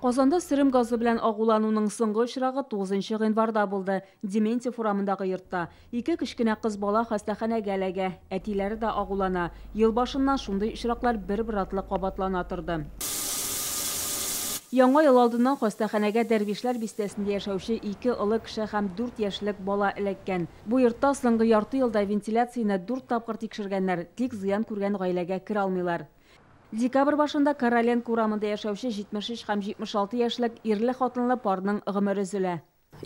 Казанда сөрем газы белән агулануның соңгы очрагы 9 гыйнварда булды. Дементьев урамындагы йортта. Ике кечкенә кыз бала хастаханәгә эләгә. Әтиләре дә агулана. Ел башыннан шундый очраклар бер-бер артлы кабатлана торды. Яңа ел алдыннан хастаханәгә Дәрвишләр бистәсендә яшәүче ике олы кеше һәм 4 яшьлек бала эләккән. Бу йортта соңгы ярты елда вентиляцияне 4 тапкыр тикшергәннәр, тик зыян күргән гаиләгә керә алмыйлар. Декабрь башында Короленко урамында яшәүче 73 һәм 76 яшьлек ирле-хатынлы парның гомере өзелә.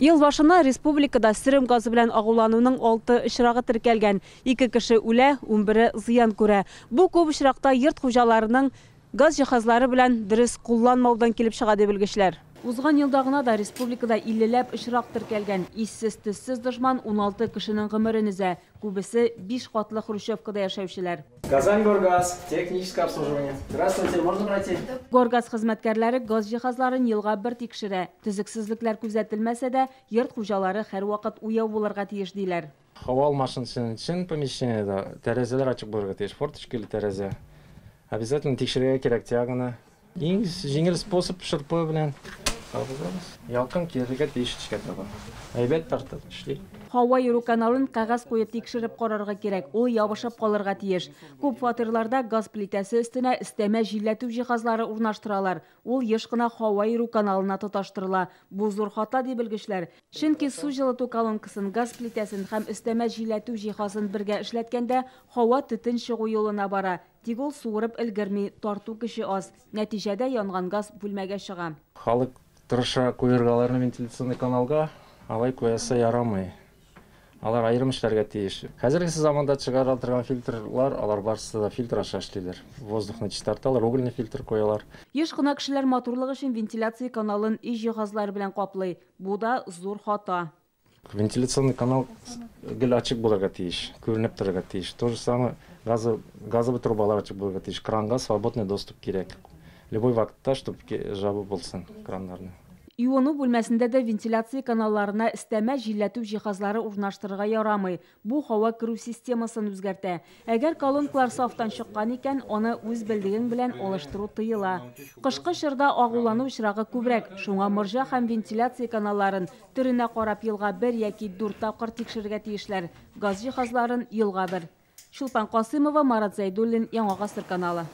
Ел башына республикада сөрем газы белән агулануның 6 очрагы теркәлгән. 2 кеше үлә, 11-е зыян күрә. Бу күп очракта йорт хуҗаларының газ җиһазлары белән дөрес кулланмаудан килеп чыга, ди белгечләр. Узган елда гына да республикада 50ләп очрак теркәлгән. Иссез, төссез дошман 16 кешенең гомерен өзә. Күбесе 5 катлы хрущевкада яшәүчеләр. Казань Горгаз, техническое обслуживание. Здравствуйте, можно пройти? Горгаз хезмәткәрләре газ җиһазларын елга бер тикшерә. Төзексезлекләр күзәтелмәсә дә, йорт хуҗалары һәрвакыт уяу булырга тиеш, диләр. Һава алмашынсын өчен помещениедә тәрәзәләр ачык булырга тиеш, форточка или тәрәзә. Обязательно тикшерергә кирәк тяганы. Иң җиңел способ шырпы белән кабызабыз. Ялкын килергә тиеш эчкә таба. Әйбәт тартып эшли. Һава йөрү каналын кәгазь куеп тикшереп карарга кирәк. Ул ябышып калырга тиеш. Күп фатирларда газ плитәсе өстенә өстәмә җилләтү җиһазлары урнаштыралар. Ул еш кына һава йөрү каналына тоташтырыла. Бу зур хата, ди белгечләр. Чөнки су җылыту колонкасын, газ плитәсен һәм өстәмә җилләтү җиһазын бергә эшләткәндә һава төтен чыгу юлына бара. Тик ул суырып өлгерми, тарту көче аз. Нәтиҗәдә янган газ бүлмәгә чыга. Халык тырыша куярга аларны вентиляционный каналга, алай куясы ярамый. Алар аерым эшләргә тиеш. Хәзерге заманда чыгара торган фильтрлар, алар барысы да фильтр аша эшлиләр. Воздухны чистарталар, угольный фильтр куялар. Еш кына кешеләр матурлык өчен вентиляция каналын өй җиһазлары белән каплый. Бу да зур хата. Вентиляционный канал гел ачык булырга тиеш, күренеп торырга тиеш. То же самое газовый трубалар ачык булырга тиеш. Кранга свободный доступ кирәк. Любой вакытта, чтоб жабы булсын краннарны. Юыну бүлмәсендә дә вентиляция каналларына өстәмә җилләтү җиһазлары урнаштырырга ярамый. Бу һава керү системасын үзгәртә. Әгәр колонкалар сафтан чыккан икән, аны үз белдегең белән алыштыру тыела. Кышкы чорда агулану очрагы күбрәк. Шуңа морҗа һәм вентиляция каналларын төренә карап елга 1 яки 4 тапкыр тикшерергә тиешләр. Газ җиһазларын елга 1. Чулпан Касымова, Марат Зайдуллин, Яңа Гасыр каналы.